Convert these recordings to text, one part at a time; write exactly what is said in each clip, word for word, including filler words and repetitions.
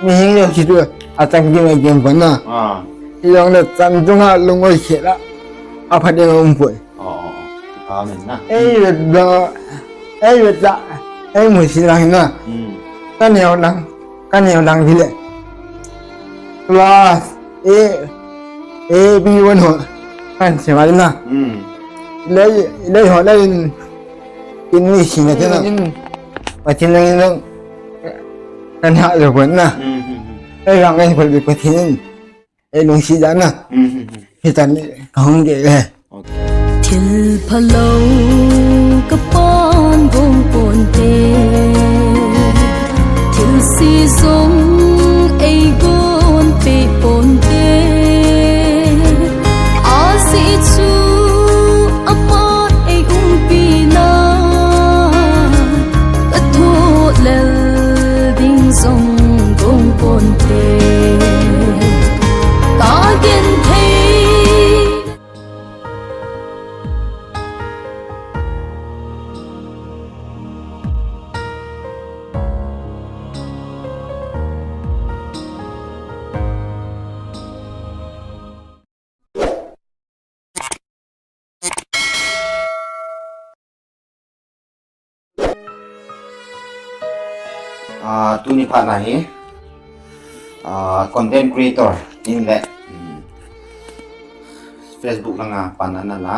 Mihing jong kitu, achang ding a kium pon na. Ah. Jong le chan chunga lung oi khel a, apha ding a um poi. Oh, oh, oh. Amen na. Ei vet da, ei vet da, ei musit lang na. Hmm. Ka neo lang, ka neo lang vile. Class A, A, B one ho, kan se ma na. Hmm. Lei, lei ho lei in, in ni si na te na. Hmm. Pathen lang in lang, kan ha lo pon na. Hmm, hmm, hmm. Ei lang ei pal bi Pathen in. Ei lungset dan na. Hmm, hmm, hmm. Hitan kahung ge le. Okay. Thil phalou kapan gong ponte. Thil si jong eigon pe ponte. Ajeh chu aman ei umpi na. Ka thoh lel ding jong gong ponte. Ka genthei. Ah, tuni phat na hi, ah, content creator in le, hmm, Facebook langa pan ana la,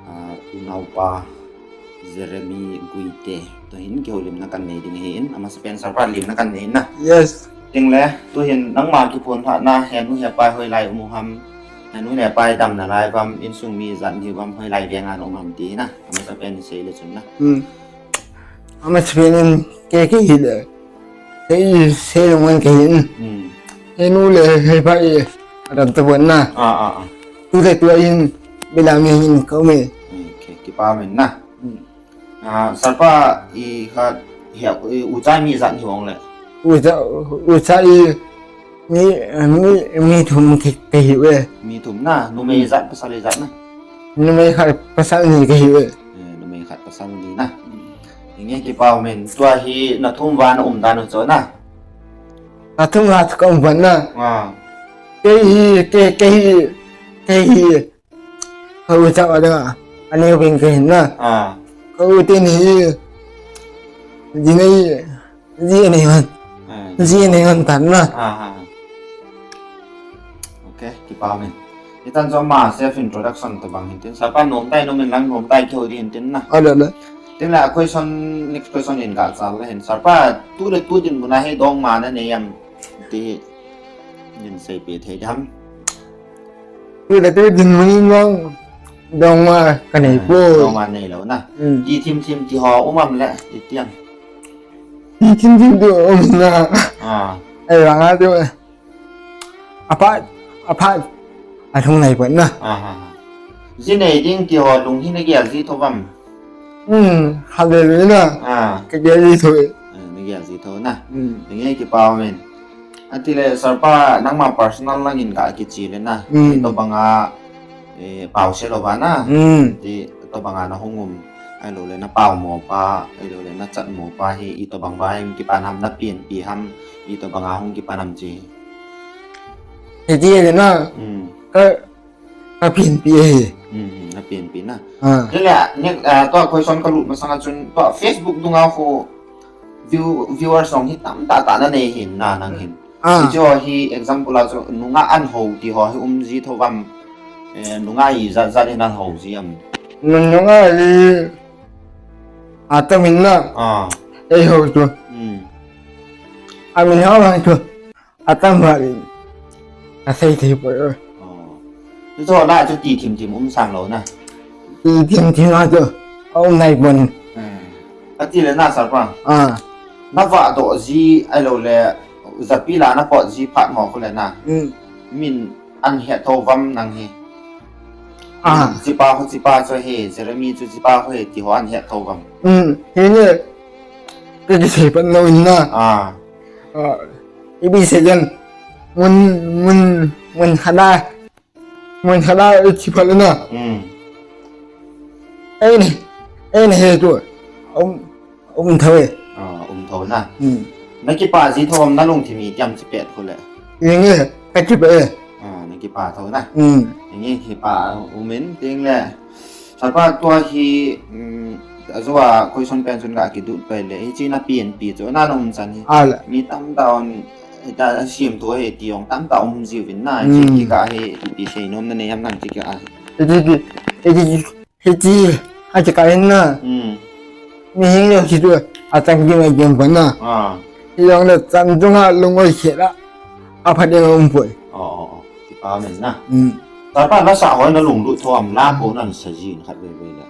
ah, unaupa Jeremy Guite toh hin kihoulimna kan nei ding ahin, amasapen Sir pa limna kan nei na. Yes. Tin le, tu hin nangma kiphonthahna, henu hepa hoilai um u ham, henu le hepa damna lai uvam, insung mi ijat hi uvam, hoilai veng a na um ham ti na, amasapen sei le chun na. Hmm. Amasapen in kei, kei hi le, sei, sei lung ngen kei hin. Hmm. Henu le hepa hi adam tapon na. Ah, ah, ah. Tu le tu ahin, belam hi hin ka um e. Okay, kipa umin na. Hmm. Ah, Sir pa, i khat, hi, i, ucha mi ijat hi uvem le? Ucha, ucha i, mi, mi, mi thum ki, kahiuve. Mi thum na, numei ijat, pasal ijat na? Numei khat, pasal ni kahiuve. Eh, numei khat, pasal ni na. Inge, kipa umin, tua hi na thum uva na umdan u chu na? Na thum uva chu ka um pon na. Ah. Kei hi, kei, kei hi, kei hi. Ka u chapa dinga, aneo pen kahin na. Ah. Ka u tin hi, ji nei, ji nei hon. Ah. Ji nei hon tan na. Ah, ah. Okay, kipa umin. Hitan chu ama self introduction tobang hin tin. Sir pa nom tai nom in lang nom tai kihou ding hin tin na. Ale, ale. Tin la question, next question in kachal le hin. Sir pa, tu le tu dinmun a hi dongma na nei em ti hin seipeh thei ding ham? Tu le tu dinmun in lang dongma ka nei poi. Dongma nei lou na. Hmm. Ti thim thim ti ho um am le, ti tiang. Ti thim thim ti um na. Ah. Ei, vang a ti. Aphat, aphat, alhung nai pon na. Ah, ah, ah. Ji nei ding ti ho lung hi na gel ji thou uvam? Hmm, hallelujah na. Ah. Ka gel ji thou e. Ah, na gel ji thou na. Hmm. Inge, kipa umin. Ati le, Sir pa, nangma personal lang in ka kiche le na. Hmm. Tobang a, eh, pao se lou va na. Hmm. Ti, tobang a na hung um. Ahilou le na pao mo pa, ahilou le na chat mo pa hi, itobang va hung kipan ham, na pianpi ham, itobang a hung kipan ham ti. Hiti le na. Hmm. Ka, ka pianpi ahi. Hmm, hmm, na pianpi na. Ah. Tin le, ne, ah, tua question ka lut masang a chun, tua Facebook dunga khu view, viewers jong hi tamtah tah na nei hin na nang hin. Ah. Hiche ho hi example a chu nungah an hou ti ho hi um ji thou uvam, eh, nungah ijat jat in an hou ji am? Nu-, nungah hi atam in na. Ah. Ei hou chu. Hmm. Amin ho lang chu. Atam ba in. Ka sei thei poi. Oh. Hiche ho lah chu ti thim thim um sang lou na. Ti thim thim a chu aum nai pon. Hmm. Ati le na Sir pa. Ah. Na vahdoh ji ahilou le japi la na pot ji phat ho khu le na. Hmm. Min an het thou uvam nang hi? Ah. Hichepa khu hichepa chu hi, Jeremy chu hichepa khu hi ti ho an het thou uvam? Hmm. Hi ne. Ka kisei pan lou in na. Ah. Ah. Ipi sei jan. Mun, mun, mun khat a. Mun khat a, i chi phat le na. Hmm. Ei nei, ei nei he tu. Um, um thou e. Ah, um thou na. Hmm. Na kipah ji thou am, na lungthim iti ham chi pet khu le. Inge, ka kipah e. Ah, na kipah thou na. Hmm. Inge, kipah um in ting le. Sapa tua hi, um, ajo a question pen chun ka kidut pai le. Hichi na P N P chu na nung chan hi. Ala. Mi tamtah on, ita sim tu hi ti jong tamtah um jiuvin na. Hmm. Hichi kikah hi, ipi seinom na nei ham nang chi kikah hi. Iti, iti, iti. Hichi, a chi ka in na. Hmm. Mihem jouse chu, atang kim a kim pa na. Ah. Hijong le chan chunga lung oi se la. Aphat ding a um poi. Oh, oh, oh. Kipa men na. Hmm. Sapa la sa hoi na lunglut thou am la ko nan sa jin khat veve la.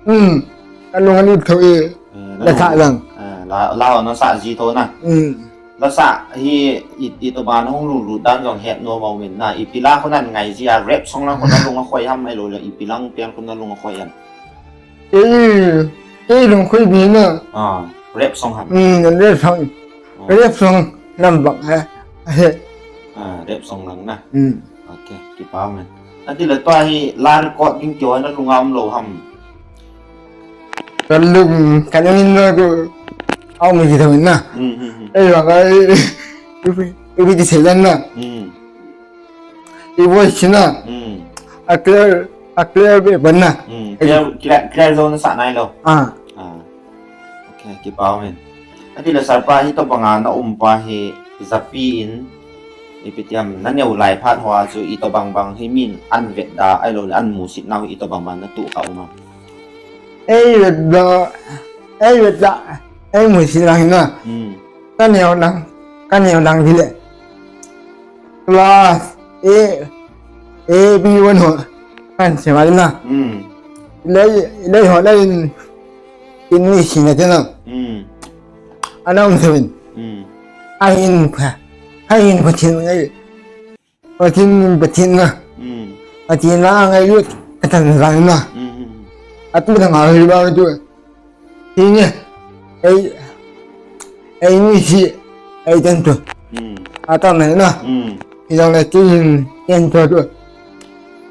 Hmm. Ka lunglut thou e. Eh, na la sa lung-, lang. Eh, la, la na sa ji thou na. Hmm. La sa hi i, itobang hung lunglut dan jong het nom a um in na, ipi la khu nan ngai ji a, rap song lang khu na lung akhoi ham, ahilou le ipi lang pen khu na lung akhoi ham. Kei, kei lung khoi bi na. Ah, rap song ham. Hmm, rap song. Oh. Rap song lam bang he. He. Ah, rap song lang na. Hmm. Okay, kipa men. Ati le tua hi la record ding keu na lung a um lou ham. Ka lung, ka lung in na ko. Au mi ki thong na. Hmm, hmm, hmm. Ei, wa ka, i, i, i, i, ti sei dan na. Hmm. I voice na. Hmm. A clear, a clear be ban na. Hmm. Clear, clear, clear zone sa nai lou. Ah. Ah. Okay, kipa men. Ati le Sarpa hitobang a na um pa hi japi in, ipi ti ham, na neo lai phat hoa chu itobang bang hi min an vetda, ahilou le an musit nau itobang bang na tuh kha um am. Ei vetda, ei vetda, ei musit lang na. Hmm. Ka neo lang, ka neo lang vile. Class A, A, B one ho. Kan se ma na. Hmm. Lei, lei ho lei in, in mi si na te na. Hmm. Ana um seven. Hmm. Ai in pa. Ai in pa tin ngai. Pathen, Pathen na. Hmm. Pathen na ngai lut, katan zan na. Hmm, hmm, hmm. Atu da ngai ba tu. Hinge. Ei, ei ni si, ei ten tu. Hmm. Ata na na. Hmm. Hijong le tin, ten tu tu.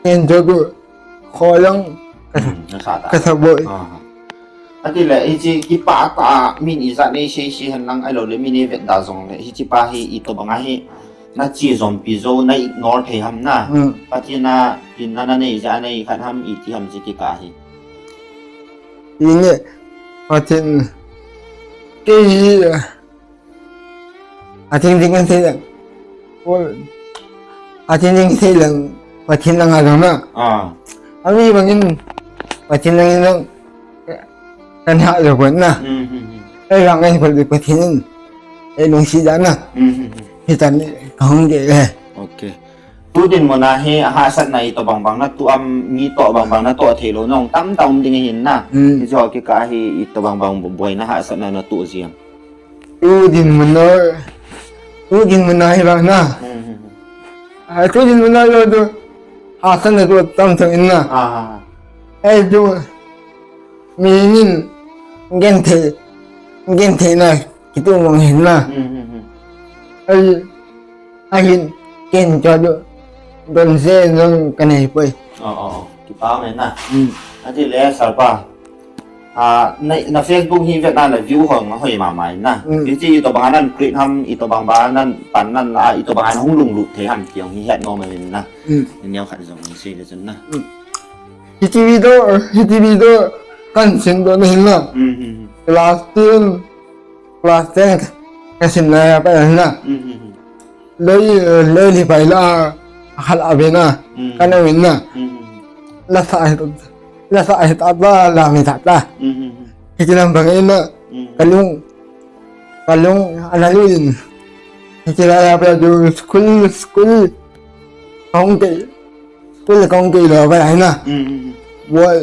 Ten tu tu. Kholang. Hmm, na sa ta. Ka sa boi. Ah. Ati le, hichi kipah tah a, min ijat nei sei sei hen lang, ahilou le min eivetda jong le, hichi pa hi itobang a hi, na chi jom pi jou, na ignore thei ham na. Hmm. Pathen a, tin na na nei ja nei khat ham, iti ham chi kikah hi. Inge, Pathen, kei hi, A thing thing kan sei leng. Ol. A thing thing sei leng. Pathen lang a jong na. Ah. Ami bangin Pathen lang in lang. Kan ha jo pon na. Hmm, hmm, hmm. Ei lang kan pon Pathen in. Ei lungset dan na. Hmm, hmm, hmm. Hitan ka hung de le. Okay. Tu dinmun a hi hahsatna itobang bang na tuh am, mi toh bang bang na toh thei lou, nung tamtah um ding ahin na. Hmm. Hiche kikah hi itobang bang boina hahsatna na tuh ji am. Tu dinmun a, tu dinmun a hi bang na. Hmm, hmm, hmm. Ah, tu dinmun a hi tu hahsatna tuh tamtah in na. Ah. Ei tu mi nin genthei, genthei na. Kitu mong hin na. Hmm, hmm, hmm. Ai, ahin ken cho do. Don se jong ka nei poi. Oh, oh, oh. Kipa men na. Hmm. Ati le Sarpa. Ah, na, na Facebook hi vet na le view hoi ma hoi ma mai na. Hmm. Hichi itobang nan create ham, itobang bang nan pan nan la, itobang hung lunglut thei ham ti jong hi het nom in na. Hmm. Neo khat jong sei le chun na. Hmm. Hichi video, hichi video kan sin do na hin na. Hmm, hmm, hmm. Class ten. Class ten ka sim lai a pa na. Hmm, hmm, hmm. Lei, lei li pai la, a khat a ve na, hmm, ka na win na. Hmm, hmm, hmm. La sa, la sa, ta ba, la mi ta ta. Hmm, hmm, hmm. Hichi lam bang in na, hmm, ka lung, ka lung, ana lu in. Hichi la ya pa du school, school. Kong ke, school kong ke lo pa na. Hmm, hmm, hmm. Wall.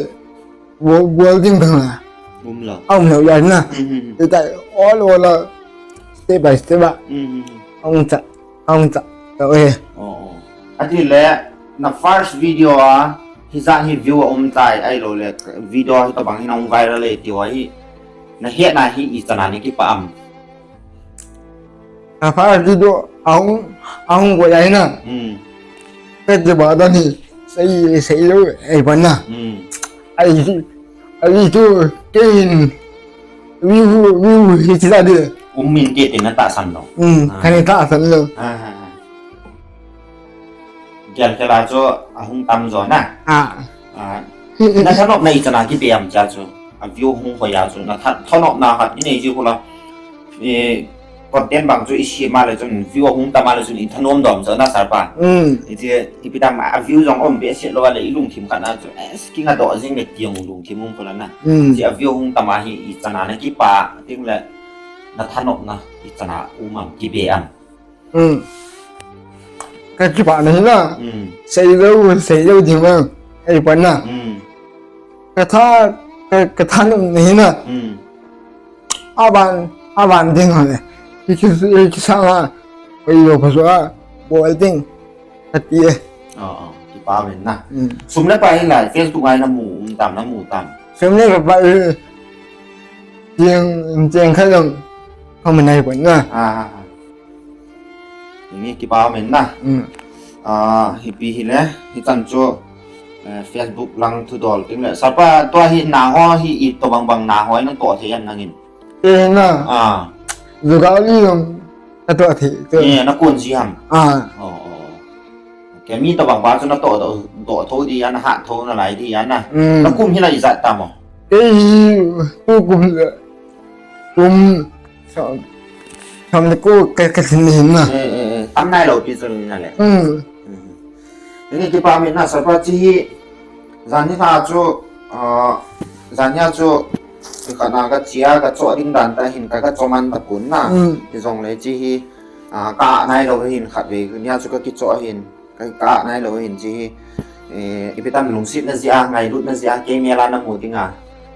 Wo-, working thang la. Um lo. Um lo ya na. Hmm, hmm, hmm. Ita all, all, step by step a. Hmm, hmm, hmm. Hung cha, hung cha. To eh. Oh, oh. Ati le, na first video a, hijat hi view a um tai, ahilou le, video hitobang hi na hung viral e ti ho hi. Na hetna hi ichan a na kipa am. Ka first video ahung, ahung go ya na. Hmm. Ka je ba da ni sei, sei lo, ei ba na. Hmm. Ai, ai tu, kein, view, view, hichi da de. um min te te na tahsan lou. Hmm, ah, ka ni tahsan lou. Ah, ah, ah. Gel ke la chu ahung tam jo na. Ah. Ah. Na thanopna ichan a kipe am cha chu. A view hung hoi a chu. Na tha-, thanopna khat inei ji khu la. Eh, content bang chu i sem a le chun view ahung tam a le chun i thanom dom jo na sir pa. Hmm. Iti, ipi tam a view jong um behseh lou a le i lungthim khat na chu. Eh, kinga doh jing le ti jong lungthim um khu la na. Hmm. Ti a view hung tam a hi ichan a na kipa ting le na thanopna ichan a um am kipe am. Hmm. Ka kipana hi na. Hmm. Sei lou, sei lou ding ma. Ei pan na. Hmm. Ka tha, ka, ka thanopna hi na. Hmm. Aban, aban ding ha le. Ki, ki, ki sa ha. Ei lou pa so a. Bol ding. Ka ti e. Oh, oh. Kipa men na. Hmm. Sum le pai hi la, Facebook a na mu, um tam, na mu tam. Sum le pai hi. Cheng, cheng khat jong ka mu nai pon na. Ah, ah, ah. Ni kipa men na. Hmm. Ah, hi pi hi le, hi chan chu, eh, Facebook lang thudol ting le. Sir pa tua hi na ho hi i to bang bang na ho na to thei am nangin. Eh, na. Ah. Jugaw li jong ka to thei, to. Eh, na kun ji ham. Ah. Oh, oh. Ke mi to bang ba chu na to do, do tho di ya na ha tho na lai di ya na. Hmm. Na kum hi la ijat ta mo. Ei, tu kum le. Kum sam, sam le ko ka, ka sin hin na. Eh, eh, eh. Tam nai lou pi chu na le. Hmm. Hmm. Ni kipa men na sir pa chi hi. Jan hi la chu, ah, jan hi chu, ka na ka chia ka cho ding dan ta hin ka, ka cho man ta pun na. Hmm. Ti jong le chi hi, ah, ka nai lou hin khat ve. Ni a chu ka ki cho hin. Ka, ka nai lou hin chi hi, eh, ipi tam lungsetna jeh a, ngailutna jeh a, kei mel a na mu ding a,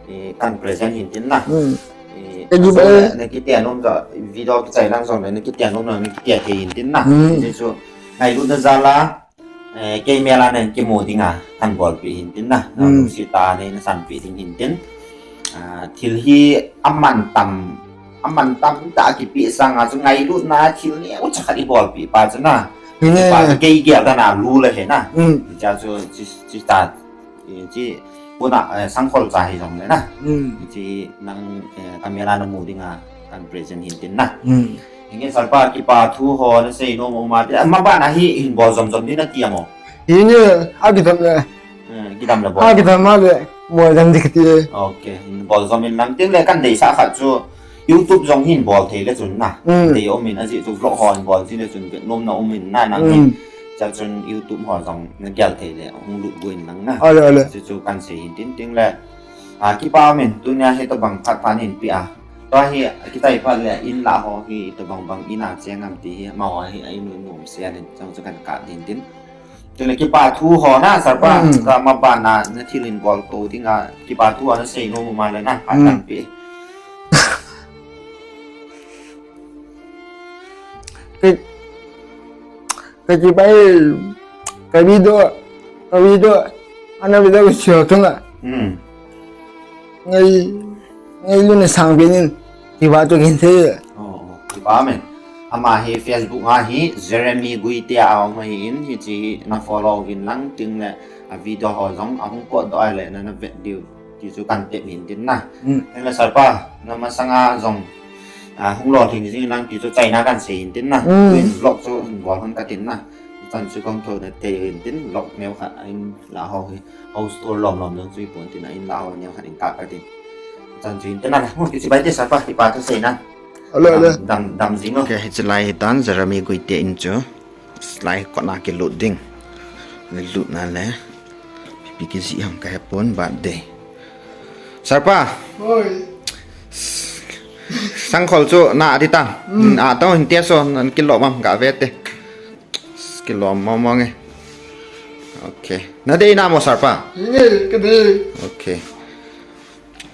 eh, kan present hin tin na. Hmm. Eh, ka ji ba, na kiti anom ka, video kichai lang jong na kiti anom na, na kiti thei hin tin na. Hmm. Chi chu, ngailutna jal a, eh, kei mel a na kimu ding a, kan bolpi hin tin na. Na, hmm, lungset a nei na sanpi ding hin tin. Ah, thil hi aman tam, aman tam tah a kipe sang a chu ngailutna thil neo cha khat i bolpi pa chu na. Nge. Pa chu kei gel ta na lu le he na. Mm. Cha chu chi, chi ta, eh, chi puna, eh, Sangkhol cha hi jong le na. Mm. Chi nang, eh, camera na mu ding a kan present hin tin na. Mm. Hinge sir pa kipa thu ho na sei nom um a ti. Ama bana hi hin bol jom jom ding na ti amo. Hinge a kidam le. Eh, kidam le bol. A kidam a le. Bol jom ding kati. Okay, hin bol jom in lang tin le kan deisah khat chu YouTube jong hin bol thei le chun na. Mm. Dei um in ajeh chu vlog ho hin bol ji le chun nom na um in na nang hin. Mm. Cha chun YouTube ho jong na gel thei le hung lut go in lang na. Ale, ale. Chu chu kan sei hin tin tin le. A, kipa um in tunia hi to bang phat phat hin pi a. Tua hi, kitai phat le in la ho hi, to bang bang in a cheng am ti hi, ma ho hi, a in un um se a nin, chang chu kan ka din din. Chule kipa thu ho na, sir pa, mm, ka ma ba na, na thil in bol to ding a, kipa thu ho na sei nom um a le na, phat, mm, kan pi. Ka, ka kipa e, ka video, ka video, ana video ka sio tunga. Hmm. Ngai, ngailutna sang pen in, kipa thu kin the. Oh, oh, kipa men. Ama hi Facebook a hi, Jeremy Guite a um ahi in, hichi hi na follow uvin lang ting le, a video ho jong, ahung kot doh a le, na na vet diu. Ti chu kan tep hin tin na. Mm. Tengle sir pa, na masanga jong, a, hung lolhing jing lang ti chu China kan sei hin tin na. Mm. Tuin vlog chu hin bol hon ka tin na. Chan chu kong tho na te hin tin vlog neo khat a in la ho hi. House tour lom lom jong chu i pon tin a in la ho neo khat in ka ka tin. Chan chu hin tin na. Mo ti chi bai te sir pa, kipa thu sei na. Alo, alo. Dam, dam, dam jing lo. Okay, hichi lai hi tan Jeremy Guite in chu. Lai kona kilut ding. Lut na le. Pi ki ji ham ka he pon birthday. Sir pa. Oi. Sangkhol chu na ati ta. Mm. Na to hin te so nan kilo mam ka ve te. Kilo mo mo nge. Okay. Na dei na mo sir pa. Nge, ka dei. Okay.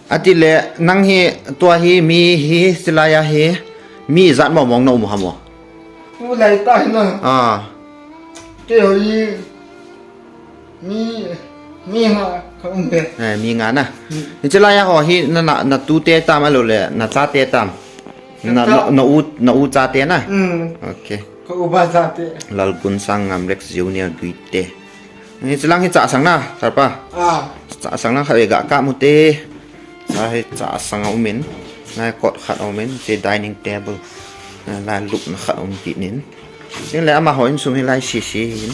Ati le, nang hi, tua hi, mi hi, silai a hi, mi ijat mong mong na um ham o? Tulai tah hi na. Ah. Kei ho hi, mi, mi nga ka um e. Eh, mi nga na. Hmm. Silai a ho hi, na, na, na tute tam a lo le, na chate tam. Na, na, na u, na u chate na? Hmm. Okay. Ka u ba chate. Lalgunsang Ngamlek Junior Guite. Hichi lang hi chahsang na, sir pa. Ah. Chahsang na khat ve ga ka mu te. Sa hi chahsang a um in. Lai kot khat um in, hiche dining table. Lai lupna khat um kit in. Tin le amaho insung hi lai sese hin.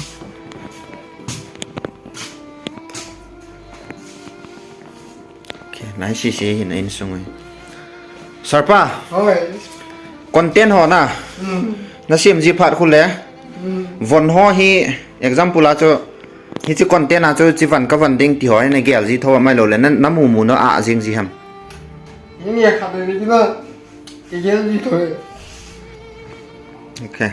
Okay, lai sese hin insung hi. Sarpa. Hoi. Content ho na. Hmm. Nasem ji phat khu le. Hmm. Von ho hi example a chu. Hiche content a chu hiche von ka von ding ti ho hi nagel ji tho mai lou le. Na, namu mu na a jing ji ham. Ni khat ni na. Kagel ji tho. Okay.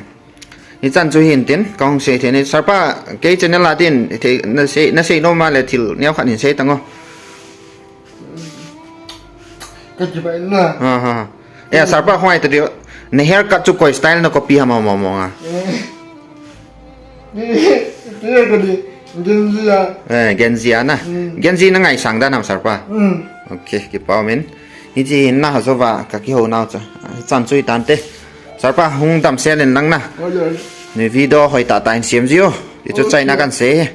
Hichan chu hin tin, kahung sei thei ni. Sarpa, kei channel a tin, thei, nasei, nasei nom a le thil neo khat hin sei tang o. Ka kibai na. Ha, ha. Eh, Sarpa, hoi ta diu. Na haircut chu koi style na copy ham mo mo nga. Eh. Ni, ni ka di. Gen Z a. Eh, Gen Z a na. Hmm. Gen Z na ngaisang dan ham, Sarpa. Hmm. Okay, kipa um in. Hiche hin na ha jo va ka kihou nau chu. Hichan chu hi tante. Sarpa hung damsel in lang na. Oi, oi. Ni video hoi tah tah in sem ji o. Hichu Okay. China kan sei.